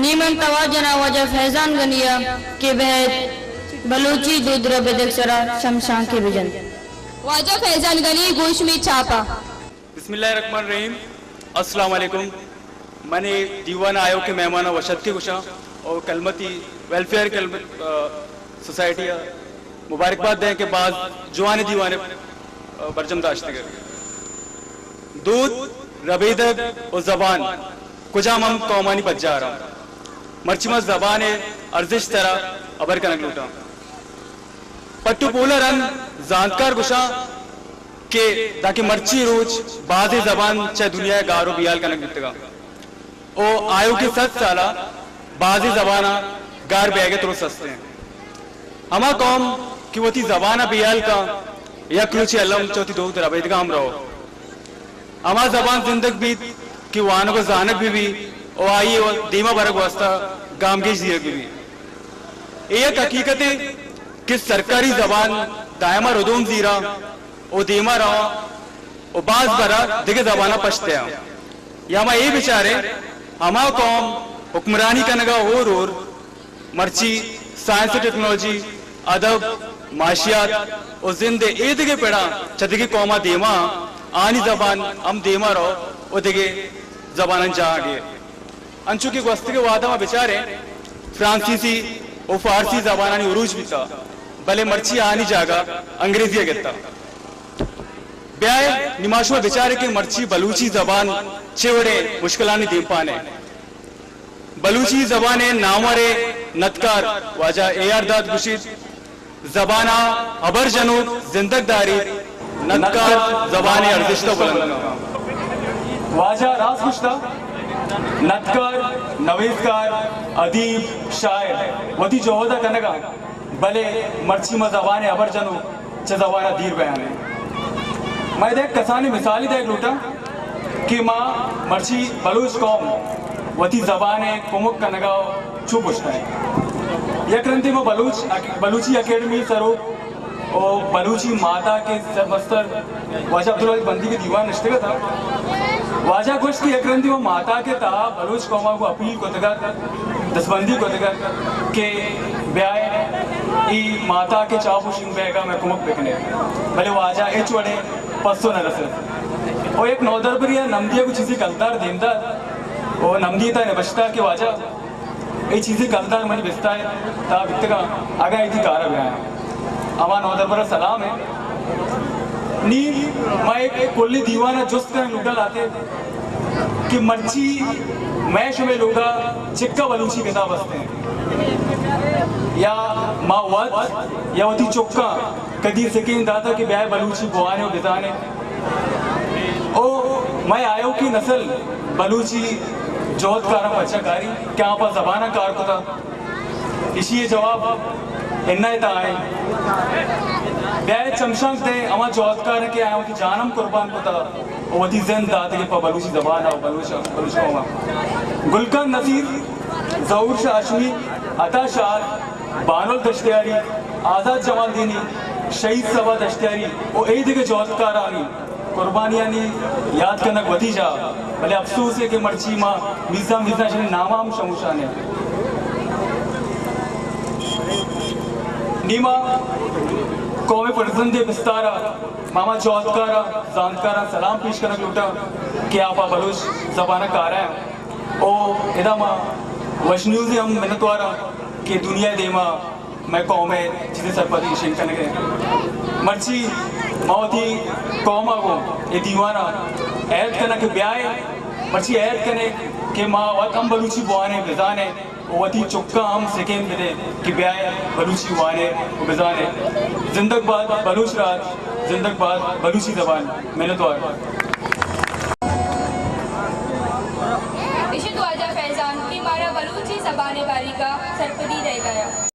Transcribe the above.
نی من توار جناں واجہ فیضان غنی ءَ کہ بئیت بلوچی دود ربیدگ سرا چمشانکے بجنت۔ واجہ فیضان غنی، گوں شمے چاپ ءَ۔ بسم اللہ الرحمن الرحیم۔ السلام علیکم۔ من اے دیوان ءِ آیوکیں مہماناں وش اتک گوشاں اور کلمتی ویلفیئر کلمت، آ، سوسائٹی ءَ مبارکباد دیں کہ باز جوانیں دیوانے، آ، برجم داشتگ۔ دود، ربیدگ و زبان کجام ہم قومانی پجار انت۔ مرچی ما زبان ءِ ارزشت ءِ سرا ہبر کنگ لوٹاں۔ پٹ و پول ءَ رند زانتکار گوشاں کہ دانکہ مرچی روچ بازیں زبان چہ دنیا ءَ گار و بیال کنگ بیتگاں۔ او آیوکیں صد سال ءَ بازیں زباناں گار بیگ ءِ ترس است انت۔ ہما قوم کہ وتی زبان ءَ بیال کن، یک روچے الم چہ وتی دود ربیدگاں ہم رو۔ ہما زبان زندگ بیت کہ وانگ و زانگ بہ بیت و آئی ءِ دیما برگ واسطہ گامگیج زیرگ بہ بیت۔ اے یک حقیقتے کہ سرکاری زبان دائما ردوم زیراں و دیما رواں و باز برا دگہ زباناں پشت دیاں۔ یا ما اے بچاریں، ہما قوم حکمرانی کنگا ہور ہور مرچی سائنس و ٹیکنالوجی، ادب، معاشیات و زند ءِ اے دگہ پڑاں چہ دگہ قوماں دیما، آنی زبان ہم دیما رو و دگہ زباناں جاہ گر۔ انچو کہ گوستگیں وہداں ما بچاریں، فرانسیسی و فارسی زبانانی عروج بیتا، بلے مرچی آنی جاگہ انگریزی ءَ گتا۔ بیائے نی ما شما بچاریں کہ مرچی بلوچی زبان چے وڑیں مشکلانی دیمپان ءَ۔ بلوچی زبان ءِ نامور ءُ ندکار واجہ اے آر داد گوشیت، زبان ءَ ہبر جنوک زندگ داریت، ندکار زبان ءِ ارزشت ءَ بلند کنت۔ واجہ راست گوشتہ، ندکار، نویسکار، ادیب، شاعر وتی جہد ءَ کنگ ءَ، بلے مرچی ما زبان ءِ ہبر جنوک چہ زبان ءَ دیر بیان ایں۔ من ادا یک کسانیں مثالے دئیگ لوٹاں کہ ما مرچی بلوچ قوم وتی زبان ءِ کمک کنگ ءَ چو پشت ایں۔ یک رندے ما بلوچ اک-، بلوچی اکیڈمی ءِ سروک و بلوچی ماہتاک ءِ سرمستر واجہ عبدالواحد بندیگ ءِ دیوان نشتگ اتاں۔ واجہ گوشت کہ یک رندے ما ماہتاک ءِ تہا بلوچ قوم ءَ گوں اپیل کتگ ات، دستبندی کتگ ات کہ بیائے اے ماہتاک ءِ چاپ و شنگ بیگ ءَ مئے کمک بکنے، بلے واجہ ہچ وڑیں پسو نہ رست۔ و یک نودربرے ءَ نمدی ءَ گوں چیزے کلدار دیم دات و نمدی ءِ تہا نبشتہ کہ واجہ اے چیزے کلدار منی بستار ءِ تہا بیتگاں، اگاں اے تئی کار ءَ بیایاں۔ ہما نودربر ءَ سلام اِنت۔ نی ما یک کلیں دیوان ءَ جست کنگ لوٹاں لہتے کہ مرچی مئے شمئے لوگ ءَ چکا بلوچی کتاب است اِنت؟ یا ما وت یا وتی چکاں کدی سکین داتگ کہ بیائے بلوچی بوان ئے و بزان ئے؟ او مئے آیوکیں نسل بلوچی جہدکاراں پرچا کاری کہ آ پہ زبان ءَ کار کتگ؟ ایشی ءِ جواب اناں ءِ تہا اِنت۔ بیائے چمشانک دئے ہما جہدکاراں کہ آیاں وتی جان ہم قربان کتگ و وتی زند داتگ پہ بلوچی زبان ءَ و بلوچ، بلوچ قوم ءَ۔ گل خان نصیر، ظہور شاہ ہاشمی، عطا شاد، بانل دشتیاری، آزاد جمالدینی، شہید صبا دشتیاری و اے دگہ جہدکارانی قربانیانی یات کنگ وتی جاہ، بلے افسوس اِنت کہ مرچی ما میزاں میزاں اشانی نام ہم شموشان اِنت۔ نی ما قوم ءِ فرزند ءِ بستار ءَ ما ہما جہدکاراں، زانتکاراں سلام پیش کنگ لوٹاں کہ آ پہ بلوچ زبان ءَ کار ءَ اَنت۔ او ادا ما وش نیوز ءِ ہم منتوار آں کہ دنیا ءِ دیما مئے قوم ءِ چیزے سرپدی شنگ کنگ ءَ۔ مرچی ما وتی قوم ءَ گوں اے دیوان ءَ عہد کناں کہ بیائے، مرچی عہد کنے کہ ما وت ہم بلوچی بوان ایں، بزان ایں، و وتی چکاں ہم سکین بدے کہ بیائے بلوچی وان ئے و بزان ئے۔ زندگ باد بلوچ راج، زندگ باد بلوچی زبان۔ منتوار۔ اشی ات واجہ فیضان کہ مارا بلوچی زبان ءِ باریکا سرپدی دئیگ ءَ اَت۔